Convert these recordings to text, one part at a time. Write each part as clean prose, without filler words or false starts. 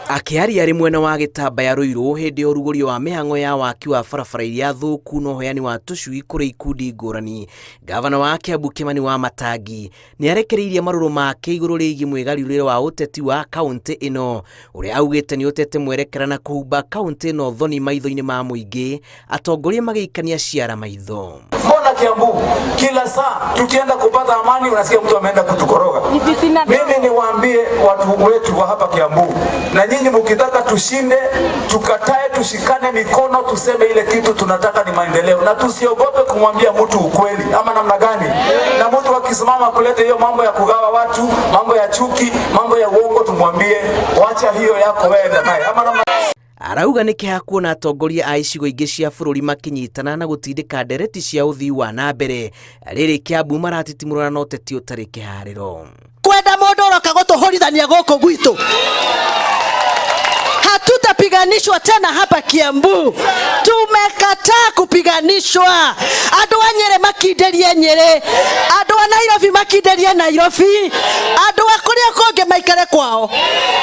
Akĩaria arĩ mwena wa Gĩtambaya Ruiru hĩndĩ ya ũrugũrio wa mĩhang'o ya waki wa barabara iria thũku na ũheani wa tũcui kũrĩ ikundi ngũrani, ngavana wa Kiambu Kĩmani Wamatangi nĩ arekereirie marũrũ make igũrũ rĩgiĩ mwĩgariũrĩre wa ũteti wa kaũntĩ ĩno ũrĩa augĩte nĩ ũtete mwerekera na kũhumba kaũntĩ ĩno thoni maitho-inĩ ma mũingĩ, atongoria magĩikania ciara maitho. Mbona Kiambu kila saa tukienda kupata amani unasikia mtu ameenda kutukoroga. Mimi niwaambie watu wetu wa hapa Kiambu, na nyinyi mkitaka tushinde, tukatae, tushikane mikono, tuseme ile kitu tunataka ni maendeleo, na tusiogope kumwambia mtu ukweli, ama namna gani? Na mtu akisimama kuleta hiyo mambo ya kugawa watu, mambo ya chuki, mambo ya uongo, tumwambie wacha hiyo yako wewe naye, ama namna. Arauga nĩ kĩeha kuona atongoria a icigo ingĩ cia bũrũri makĩnyitana na gũtindĩka ndereti cia ũthii wa na mbere rĩrĩ Kiambu maratitimũrana na ũteti ũtarĩ kĩharĩro. Kwenda mũndũ ũroka gũtũhũrithania gũkũ gwitũ, hatutapiganishwa tena hapa Kiambu. Tumekataa kupiganishwa. Andũ a Nyĩrĩ makinderie Nyĩrĩ, andũ a Nairobi makinderie Nairobi, andũ a kũrĩa kũngĩ maikare kwao.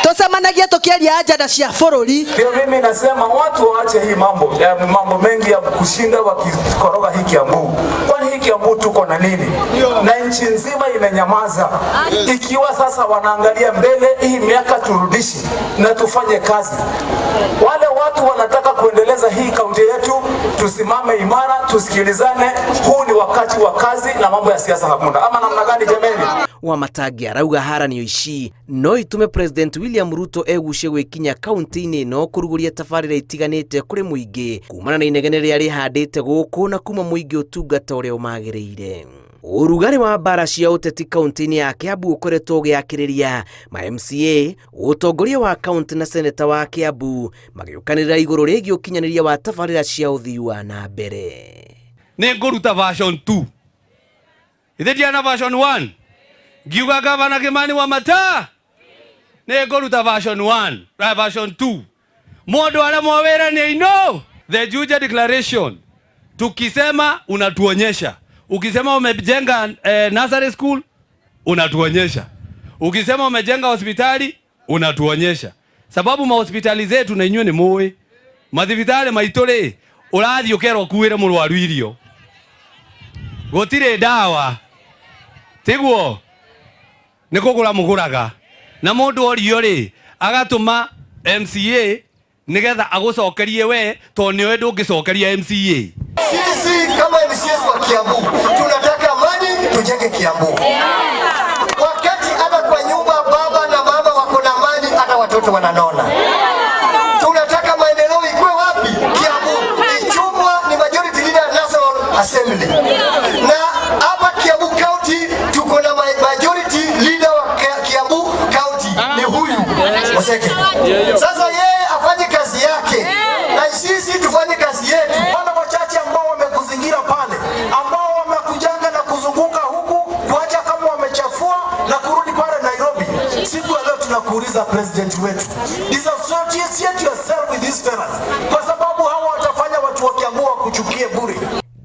Tũcemanagie tũkĩaria ajenda cia bũrũri. Ndio mimi nasema watu waache hii mambo ya mambo mengi ya kushinda wakikoroga hii Kiambu. Kwani hii Kiambu tuko na nini? Na nchi nzima imenyamaza. Ikiwa sasa wanaangalia mbele, hii miaka turudishi na tufanye kazi. Wale watu wanataka kuendeleza hii kaunti yetu, tusimame imara, tusikilizane. Huu ni wakati wa kazi na mambo ya siasa hakuna. Ama namna gani jameni? Wamatangi arauga haranio ici no itume President William Ruto egucie gwĩkinya kaunti-inĩ ĩno kũrugũria tabarĩra itiganĩte kũrĩ mũingĩ kumana na inegene rĩrĩa rĩhandĩte gũkũ na kuma mũingĩ ũtungata ũrĩa ũmagĩrĩire. Ũrugarĩ wa mbara cia ũteti kaunti-inĩ ya Kiambu ũkoretwo ũgĩakĩrĩria ma MCA, ũtongoria wa kaunti na seneta wa Kiambu magĩũkanĩrĩra igũrũ rĩgiĩ ũkinyanĩria wa tabarĩra cia ũthii wa na mbere. Nĩ ngũruta version 2, ithe ndiana version 1 ngiuga gavana Kimani Wamataa nĩ ngũruta version 1 na version 2 mũndũ aremwo wĩra nĩ ino the Juja Declaration. Tukisema unatuonyesha, ukisema umejenga nursery school unatuonyesha, ukisema umejenga hospitali unatuonyesha, sababu mahospitali zetu na inyuĩ nĩ mũĩ mathibitari maitũ rĩ, ũrathiĩ ũkerwo kuĩre mũrwaru irio, gũtirĩ ndawa, tiguo nĩ kũgũra mũgũraga na mũndũ orio rĩ agatũma MCA nĩgetha agũcokerie we tondũ nĩoĩ ndũngĩcokeria MCA. Sisi kama MCAs wa Kiambu tunataka amani, tujenge Kiambu. Wakati hata kwa nyumba baba na mama wako na amani, hata watoto wananona. Tunataka maendeleo ikuwe wapi? Kiambu. Ichung'wah ni majority leader National Assembly, na hapa Kiambu County tuko na majority leader wa Kiambu County ni huyu Oseke. Sasa yeye afanye kazi yake na sisi tufanye kazi yetu. Wale wachache ambao wamekuzingira pale, ambao wamekujanga na kuzunguka huku kuacha kama wamechafua na kurudi pale Nairobi. Siku ya leo tunakuuliza, president wetu, disassociate yourself with these fellas, kwa sababu hawa watafanya watu wa Kiambu wakuchukie bure.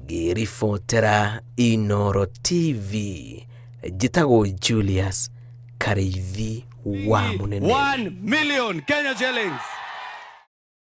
Ngĩribotera Inoro TV, njĩtagwo Julius Karĩithi wa Mũnene. 1 million Kenya shillings.